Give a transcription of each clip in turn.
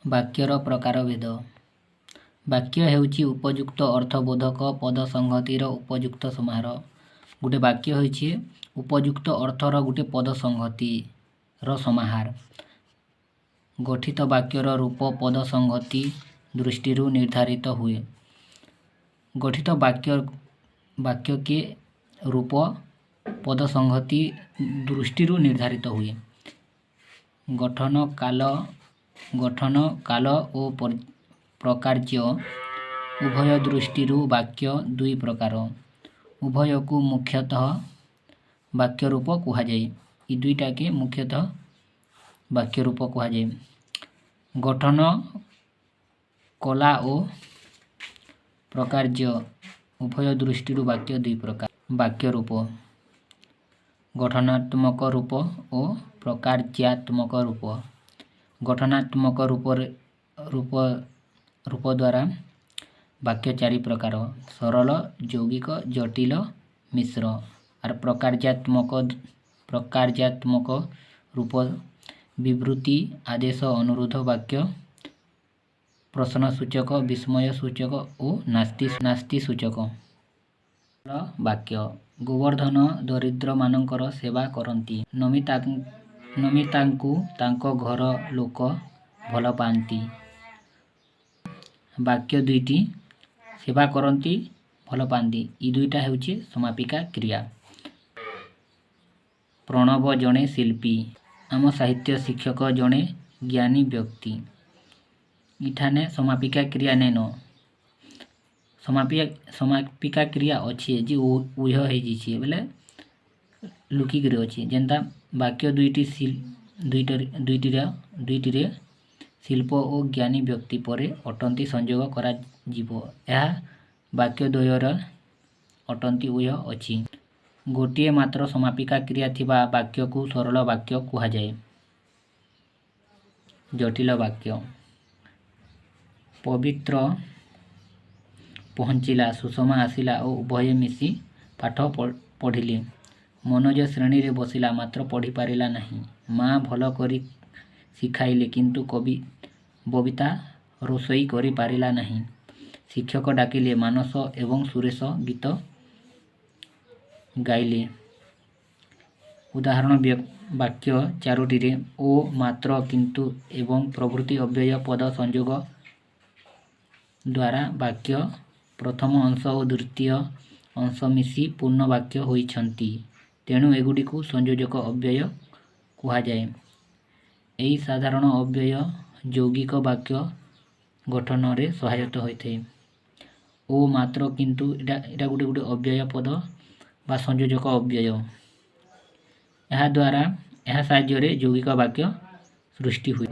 ବାକ୍ୟର ପ୍ରକାରଭେଦ। ବାକ୍ୟ ହେଉଛି ଉପଯୁକ୍ତ ଅର୍ଥବୋଧକ ପଦ ସଂହତିର ଉପଯୁକ୍ତ ସମାହାର। ଗୋଟେ ବାକ୍ୟ ହେଉଛି ଉପଯୁକ୍ତ ଅର୍ଥର ଗୋଟେ ପଦ ସଂହତିର ସମାହାର। ଗଠିତ ବାକ୍ୟର ରୂପ ପଦ ସଂହତି ଦୃଷ୍ଟିରୁ ନିର୍ଦ୍ଧାରିତ ହୁଏ। ଗଠିତ ବାକ୍ୟକେ ରୂପ ପଦ ସଂହତି ଦୃଷ୍ଟିରୁ ନିର୍ଦ୍ଧାରିତ ହୁଏ। ଗଠନ କାଳ ଓ ପ୍ରକାର୍ଯ୍ୟ ଉଭୟ ଦୃଷ୍ଟିରୁ ବାକ୍ୟ ଦୁଇ ପ୍ରକାର। ଉଭୟକୁ ମୁଖ୍ୟତଃ ବାକ୍ୟ ରୂପ କୁହାଯାଏ। ଏ ଦୁଇଟାକେ ମୁଖ୍ୟତଃ ବାକ୍ୟ ରୂପ କୁହାଯାଏ। ଗଠନ କଳା ଓ ପ୍ରକାର୍ଯ୍ୟ ଉଭୟ ଦୃଷ୍ଟିରୁ ବାକ୍ୟ ଦୁଇ ପ୍ରକାର। ବାକ୍ୟ ରୂପ: ଗଠନାତ୍ମକ ରୂପ ଓ ପ୍ରକାର୍ଯ୍ୟାତ୍ମକ ରୂପ। ଗଠନାତ୍ମକ ରୂପ ଦ୍ୱାରା ବାକ୍ୟ ଚାରି ପ୍ରକାର: ସରଳ, ଯୌଗିକ, ଜଟିଳ, ମିଶ୍ର। ଆର୍ ପ୍ରକାର୍ଯ୍ୟାତ୍ମକ ରୂପ: ବିବୃତି, ଆଦେଶ, ଅନୁରୋଧ ବାକ୍ୟ, ପ୍ରଶ୍ନସୂଚକ, ବିସ୍ମୟ ସୂଚକ ଓ ନାସ୍ତି ସୂଚକ ବାକ୍ୟ। ଗୋବର୍ଦ୍ଧନ ଦରିଦ୍ରମାନଙ୍କର ସେବା କରନ୍ତି। ନମିତାଙ୍କୁ ତାଙ୍କ ଘର ଲୋକ ଭଲ ପାଆନ୍ତି। ବାକ୍ୟ ଦୁଇଟି, ସେବା କରନ୍ତି, ଭଲ ପାଆନ୍ତି, ଇ ଦୁଇଟା ହେଉଛି ସମାପିକା କ୍ରିୟା। ପ୍ରଣବ ଜଣେ ଶିଳ୍ପୀ। ଆମ ସାହିତ୍ୟ ଶିକ୍ଷକ ଜଣେ ଜ୍ଞାନୀ ବ୍ୟକ୍ତି। ଇଠାନେ ସମାପିକା କ୍ରିୟା ନାଇଁନ। ସମାପିକା କ୍ରିୟା ଅଛେ ଯେ, ଉହ୍ୟ ହେଇଯାଇଛେ ବେଲେ ଲୁକିକରି ଅଛି। ଯେନ୍ତା ବାକ୍ୟ ଦୁଇଟି ଦୁଇଟିରେ ଶିଳ୍ପ ଓ ଜ୍ଞାନୀ ବ୍ୟକ୍ତି ପରେ ଅଟନ୍ତି ସଂଯୋଗ କରାଯିବ। ଏହା ବାକ୍ୟ ଦ୍ୱୟରେ ଅଟନ୍ତି ଉହ୍ୟ ଅଛି। ଗୋଟିଏ ମାତ୍ର ସମାପିକା କ୍ରିୟା ଥିବା ବାକ୍ୟକୁ ସରଳ ବାକ୍ୟ କୁହାଯାଏ। ଜଟିଳ ବାକ୍ୟ: ପବିତ୍ର ପହଞ୍ଚିଲା, ସୁଷମା ଆସିଲା ଓ ଉଭୟେ ମିଶି ପାଠ ପଢ଼ିଲେ। ମନୋଜ ଶ୍ରେଣୀରେ ବସିଲା, ମାତ୍ର ପଢ଼ିପାରିଲା ନାହିଁ। ମା ଭଲ କରି ଶିଖାଇଲେ, କିନ୍ତୁ ବବିତା ରୋଷେଇ କରିପାରିଲା ନାହିଁ। ଶିକ୍ଷକ ଡାକିଲେ। ମାନସ ଏବଂ ସୁରେଶ ଗୀତ ଗାଇଲେ। ଉଦାହରଣ ବାକ୍ୟ ଚାରୋଟିରେ ଓ, ମାତ୍ର, କିନ୍ତୁ, ଏବଂ ପ୍ରଭୃତି ଅବ୍ୟୟ ପଦ ସଂଯୋଗ ଦ୍ୱାରା ବାକ୍ୟ ପ୍ରଥମ ଅଂଶ ଓ ଦ୍ୱିତୀୟ ଅଂଶ ମିଶି ପୂର୍ଣ୍ଣ ବାକ୍ୟ ହୋଇଛନ୍ତି। ତେଣୁ ଏଗୁଡ଼ିକୁ ସଂଯୋଜକ ଅବ୍ୟୟ କୁହାଯାଏ। ଏହି ସାଧାରଣ ଅବ୍ୟୟ ଯୌଗିକ ବାକ୍ୟ ଗଠନରେ ସହାୟକ ହୋଇଥାଏ। ଓ, ମାତ୍ର, କିନ୍ତୁ, ଏଇଟା ଗୋଟେ ଗୋଟେ ଅବ୍ୟୟ ପଦ ବା ସଂଯୋଜକ ଅବ୍ୟୟ। ଏହା ଦ୍ୱାରା, ଏହା ସାହାଯ୍ୟରେ ଯୌଗିକ ବାକ୍ୟ ସୃଷ୍ଟି ହୁଏ।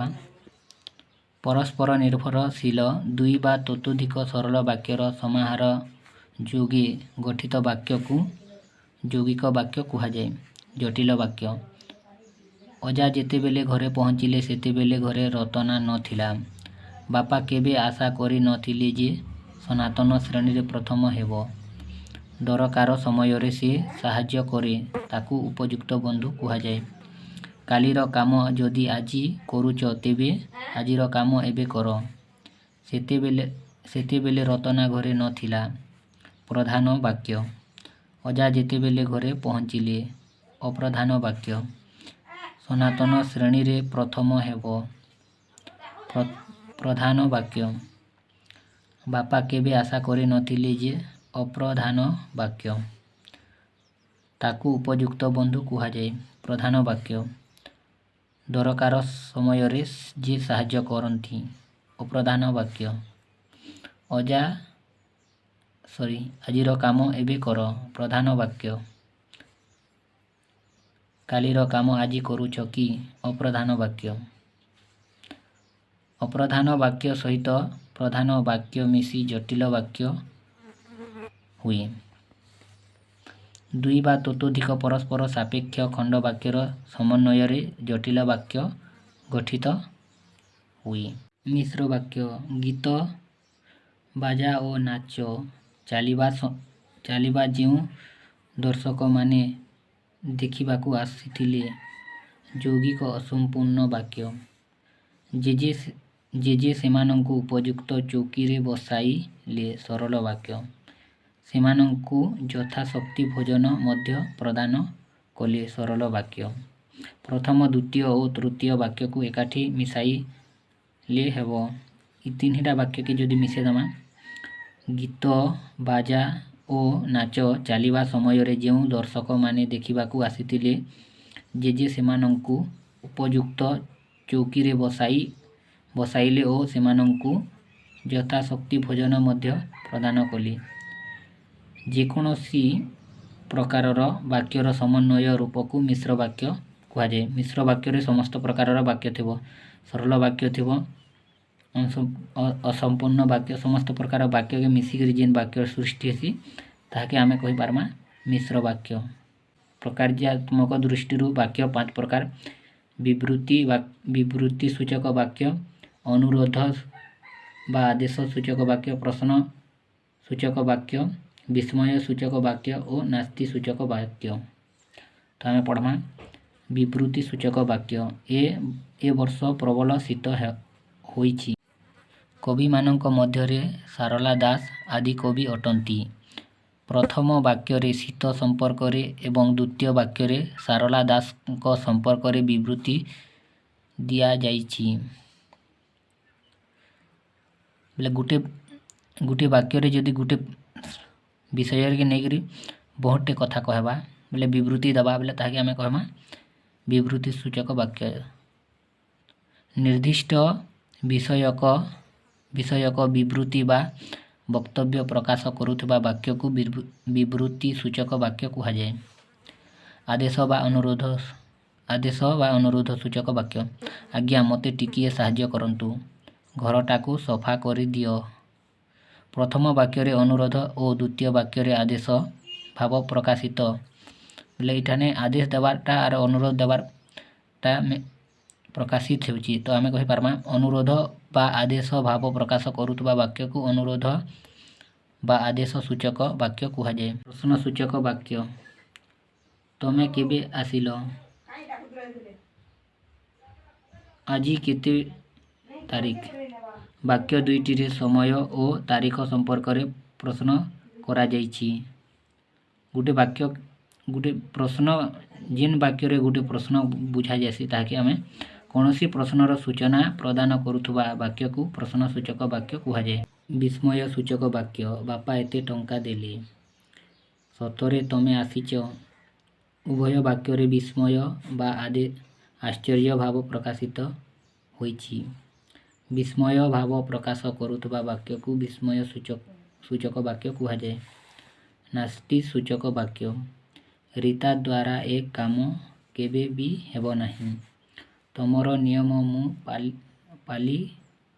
ପରସ୍ପର ନିର୍ଭରଶୀଳ ଦୁଇ ବା ତତୋଧିକ ସରଳ ବାକ୍ୟର ସମାହାର ଯୋଗେ ଗଠିତ ବାକ୍ୟକୁ ଯୌଗିକ ବାକ୍ୟ କୁହାଯାଏ। ଜଟିଳ ବାକ୍ୟ: ଅଜା ଯେତେବେଳେ ଘରେ ପହଞ୍ଚିଲେ, ସେତେବେଳେ ଘରେ ରତନା ନ ଥିଲା। ବାପା କେବେ ଆଶା କରି ନ ଥିଲେ ଯେ ସନାତନ ଶ୍ରେଣୀରେ ପ୍ରଥମ ହେବ। ଦରକାର ସମୟରେ ଯେ ସାହାଯ୍ୟ କରେ, ତାକୁ ଉପଯୁକ୍ତ ବନ୍ଧୁ କୁହାଯାଏ। କାଲିର କାମ ଯଦି ଆଜି କରୁଛ, ତେବେ ଆଜିର କାମ ଏବେ କର। ସେତେବେଳେ ରତନା ଘରେ ନ ଥିଲା। ପ୍ରଧାନ ବାକ୍ୟ: ଅଜା ଯେତେବେଳେ ଘରେ ପହଞ୍ଚିଲେ। ଅପ୍ରଧାନ ବାକ୍ୟ: ସନାତନ ଶ୍ରେଣୀରେ ପ୍ରଥମ ହେବ। ପ୍ରଧାନ ବାକ୍ୟ: ବାପା କେବେ ଆଶା କରି ନ ଥିଲେ ଯେ। ଅପ୍ରଧାନ ବାକ୍ୟ: ତାକୁ ଉପଯୁକ୍ତ ବନ୍ଧୁ କୁହାଯାଏ। ପ୍ରଧାନ ବାକ୍ୟ: ଦରକାର ସମୟରେ ଯେ ସାହାଯ୍ୟ କରନ୍ତି। ଅପ୍ରଧାନ ବାକ୍ୟ: ଅଜା ସରି ଆଜିର କାମ ଏବେ କର। ପ୍ରଧାନ ବାକ୍ୟ: କାଲିର କାମ ଆଜି କରୁଛ କି? ଅପ୍ରଧାନ ବାକ୍ୟ: ଅପ୍ରଧାନ ବାକ୍ୟ ସହିତ ପ୍ରଧାନ ବାକ୍ୟ ମିଶି ଜଟିଳ ବାକ୍ୟ ହୁଏ। ଦୁଇ ବା ତତୋଧିକ ପରସ୍ପର ସାପେକ୍ଷ ଖଣ୍ଡବାକ୍ୟର ସମନ୍ୱୟରେ ଜଟିଳ ବାକ୍ୟ ଗଠିତ ହୁଏ। ମିଶ୍ର ବାକ୍ୟ: ଗୀତ, ବାଜା ଓ ନାଚ ଚାଲିବା ଯେଉଁ ଦର୍ଶକମାନେ ଦେଖିବାକୁ ଆସିଥିଲେ। ଯୌଗିକ ଅସମ୍ପୂର୍ଣ୍ଣ ବାକ୍ୟ: ଜେଜେ ଜେଜେ ସେମାନଙ୍କୁ ଉପଯୁକ୍ତ ଚୌକିରେ ବସାଇଲେ। ସରଳ ବାକ୍ୟ। ସେମାନଙ୍କୁ ଯଥାଶକ୍ତି ଭୋଜନ ମଧ୍ୟ ପ୍ରଦାନ କଲେ। ସରଳ ବାକ୍ୟ। ପ୍ରଥମ, ଦ୍ୱିତୀୟ ଓ ତୃତୀୟ ବାକ୍ୟକୁ ଏକାଠି ମିଶାଇଲେ ହେବ। ଇ ତିନିଟା ବାକ୍ୟକେ ଯଦି ମିଶେଇଦେମା, ଗୀତ, ବାଜା ଓ ନାଚ ଚାଲିବା ସମୟରେ ଯେଉଁ ଦର୍ଶକମାନେ ଦେଖିବାକୁ ଆସିଥିଲେ, ଜେଜେ ସେମାନଙ୍କୁ ଉପଯୁକ୍ତ ଚୌକିରେ ବସାଇଲେ ଓ ସେମାନଙ୍କୁ ଯଥାଶକ୍ତି ଭୋଜନ ମଧ୍ୟ ପ୍ରଦାନ କଲେ। ଯେକୌଣସି ପ୍ରକାରର ବାକ୍ୟର ସମନ୍ୱୟ ରୂପକୁ ମିଶ୍ର ବାକ୍ୟ କୁହାଯାଏ। ମିଶ୍ର ବାକ୍ୟରେ ସମସ୍ତ ପ୍ରକାରର ବାକ୍ୟ ଥିବ, ସରଳ ବାକ୍ୟ ଥିବ, ଅସମ୍ପୂର୍ଣ୍ଣ ବାକ୍ୟ, ସମସ୍ତ ପ୍ରକାର ବାକ୍ୟକେ ମିଶିକରି ଯେନ୍ ବାକ୍ୟ ସୃଷ୍ଟି ହେସି, ତାହାକେ ଆମେ କହିପାରମା ମିଶ୍ର ବାକ୍ୟ। ପ୍ରକାର୍ଯ୍ୟାତ୍ମକ ଦୃଷ୍ଟିରୁ ବାକ୍ୟ ପାଞ୍ଚ ପ୍ରକାର: ବିବୃତି ବିବୃତି ସୂଚକ ବାକ୍ୟ, ଅନୁରୋଧ ବା ଆଦେଶ ସୂଚକ ବାକ୍ୟ, ପ୍ରଶ୍ନ ସୂଚକ ବାକ୍ୟ, ବିସ୍ମୟ ସୂଚକ ବାକ୍ୟ ଓ ନାସ୍ତି ସୂଚକ ବାକ୍ୟ। ତ ଆମେ ପଢ଼ମା ବିବୃତି ସୂଚକ ବାକ୍ୟ। ଏ ବର୍ଷ ପ୍ରବଳ ଶୀତ ହୋଇଛି। କବିମାନଙ୍କ ମଧ୍ୟରେ ସାରଳା ଦାସ ଆଦିକବି ଅଟନ୍ତି। ପ୍ରଥମ ବାକ୍ୟରେ ଶୀତ ସମ୍ପର୍କରେ ଏବଂ ଦ୍ୱିତୀୟ ବାକ୍ୟରେ ସାରଳା ଦାସଙ୍କ ସମ୍ପର୍କରେ ବିବୃତି ଦିଆଯାଇଛି। ବୋଲେ ଗୋଟେ ବାକ୍ୟରେ ଯଦି ଗୋଟେ ବିଷୟରେ ନେଇକରି ବହୁତଟେ କଥା କହେବା ବୋଲେ, ବିବୃତି ଦେବା ବୋଲେ, ତାହାକେ ଆମେ କହେମା ବିବୃତି ସୂଚକ ବାକ୍ୟ। ନିର୍ଦ୍ଦିଷ୍ଟ ବିଷୟକ ବିବୃତି ବା ବକ୍ତବ୍ୟ ପ୍ରକାଶ କରୁଥିବା ବାକ୍ୟକୁ ବିବୃତି ସୂଚକ ବାକ୍ୟ କୁହାଯାଏ। ଆଦେଶ ବା ଅନୁରୋଧ ସୂଚକ ବାକ୍ୟ। ଆଜ୍ଞା, ମୋତେ ଟିକିଏ ସାହାଯ୍ୟ କରନ୍ତୁ। ଘରଟାକୁ ସଫା କରିଦିଅ। ପ୍ରଥମ ବାକ୍ୟରେ ଅନୁରୋଧ ଓ ଦ୍ୱିତୀୟ ବାକ୍ୟରେ ଆଦେଶ ଭାବ ପ୍ରକାଶିତ। ବୋଲେ ଏଠାନେ ଆଦେଶ ଦେବାରଟା ଆର ଅନୁରୋଧ ଦେବାରଟା ପ୍ରକାଶିତ ହେଉଛି। ତ ଆମେ କହିପାରମା, ଅନୁରୋଧ ବା ଆଦେଶ ଭାବ ପ୍ରକାଶ କରୁଥିବା ବାକ୍ୟକୁ ଅନୁରୋଧ ବା ଆଦେଶ ସୂଚକ ବାକ୍ୟ କୁହାଯାଏ। ପ୍ରଶ୍ନ ସୂଚକ ବାକ୍ୟ। ତମେ କେବେ ଆସିଲ? ଆଜି କେତେ ତାରିଖ? ବାକ୍ୟ ଦୁଇଟିରେ ସମୟ ଓ ତାରିଖ ସମ୍ପର୍କରେ ପ୍ରଶ୍ନ କରାଯାଇଛି। ଗୋଟେ ବାକ୍ୟ, ଗୋଟେ ପ୍ରଶ୍ନ, ଯେନ୍ ବାକ୍ୟରେ ଗୋଟେ ପ୍ରଶ୍ନ ବୁଝାଯାଏସି, ତାହାକେ ଆମେ କୌଣସି ପ୍ରଶ୍ନର ସୂଚନା ପ୍ରଦାନ କରୁଥିବା ବାକ୍ୟକୁ ପ୍ରଶ୍ନ ସୂଚକ ବାକ୍ୟ କୁହାଯାଏ। ବିସ୍ମୟ ସୂଚକ ବାକ୍ୟ। ବାପା ଏତେ ଟଙ୍କା ଦେଲେ। ସତରେ ତମେ ଆସିଛ? ଉଭୟ ବାକ୍ୟରେ ବିସ୍ମୟ ବା ଆଶ୍ଚର୍ଯ୍ୟ ଭାବ ପ୍ରକାଶିତ ହୋଇଛି। ବିସ୍ମୟ ଭାବ ପ୍ରକାଶ କରୁଥିବା ବାକ୍ୟକୁ ବିସ୍ମୟ ସୂଚକ ବାକ୍ୟ କୁହାଯାଏ। ନାସ୍ତି ସୂଚକ ବାକ୍ୟ। ରୀତା ଦ୍ୱାରା ଏ କାମ କେବେ ବି ହେବ ନାହିଁ। ତମର ନିୟମ ମୁଁ ପାଳି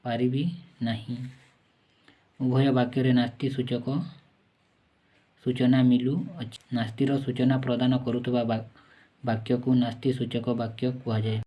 ପାରିବି ନାହିଁ। ଉଭୟ ବାକ୍ୟରେ ନାସ୍ତି ସୂଚକ ସୂଚନା ମିଳୁଅଛି। ନାସ୍ତିର ସୂଚନା ପ୍ରଦାନ କରୁଥିବା ବାକ୍ୟକୁ ନାସ୍ତି ସୂଚକ ବାକ୍ୟ କୁହାଯାଏ।